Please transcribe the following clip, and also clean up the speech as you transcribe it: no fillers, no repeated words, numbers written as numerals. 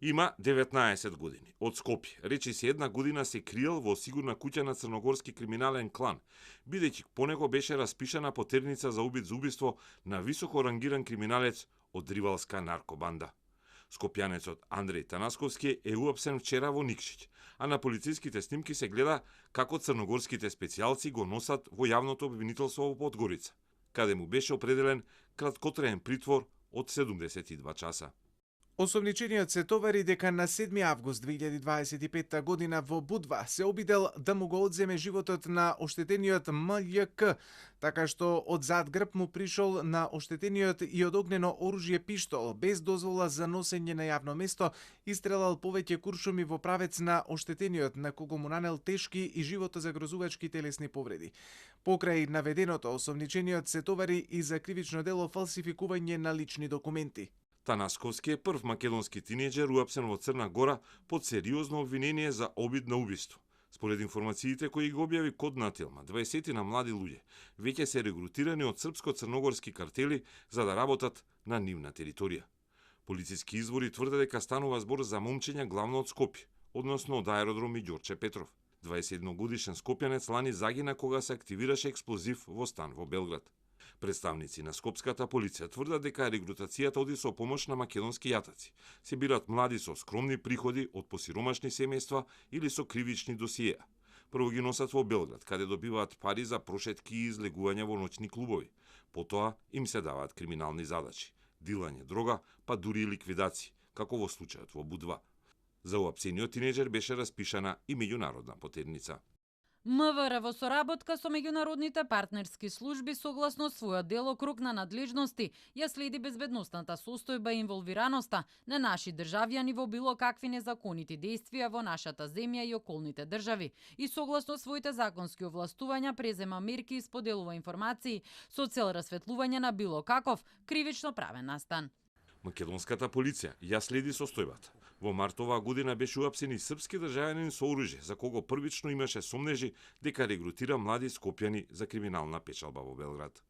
Има 19 години. Од Скопје, речиси една година се криел во сигурна куќа на црногорски криминален клан, бидејќи по него беше распишана потерница за убит за убиство на високо рангиран криминалец од ривалска наркобанда. Скопјанецот Андреј Танасковски е уапсен вчера во Никшиќ, а на полициските снимки се гледа како црногорските специјалци го носат во јавното обвинителство во Подгорица, каде му беше определен краткотраен притвор од 72 часа. Осомничениот се товари дека на 7 август 2025 година во Будва се обидел да му го одземе животот на оштетениот МљК, така што од зад грб му пришол на оштетениот и од огнено оружје пиштол, без дозвола за носење на јавно место, истрелал повеќе куршуми во правец на оштетениот, на кого му нанел тешки и животозагрозувачки телесни повреди. Покрај наведеното, осомничениот се товари и за кривично дело фалсификување на лични документи. Танасковски е прв македонски тинеџер уапсен во Црна Гора под сериозно обвинение за обид на убиство. Според информациите кои ги објави Код на Телма, 20 на млади луѓе веќе се регрутирани од српско-црногорски картели за да работат на нивна територија. Полициски извори тврдат дека станува збор за момчења главно од Скопје, односно од аеродром Ѓорче Петров. 21 годишен скопјанец лани загина кога се активираше експлозив во стан во Белград. Представници на скопската полиција тврдат дека регрутацијата оди со помош на македонски јатаци. Се бират млади со скромни приходи од посиромашни семејства или со кривични досиеа. Прво ги носат во Белград, каде добиваат пари за прошетки и излегување во ноќни клубови. Потоа им се даваат криминални задачи, дилање дрога, па дури и ликвидации, како во случајот во Будва. За уапсениот тинеџер беше распишана и меѓународна потерница. МВР во соработка со меѓународните партнерски служби согласно својот делокруг на надлежности ја следи безбедnosната состојба и инволвираноста на наши државјани во било какви незаконити действија во нашата земја и околните држави и согласно своите законски овластувања презема мерки и споделува информации со цел расветлување на било каков кривично правен настан. Македонската полиција ја следи состојбата. Во март оваа година беше уапсен и српски државјанин со оружје, за кого првично имаше сомнежи дека регрутира млади скопјани за криминална печалба во Белград.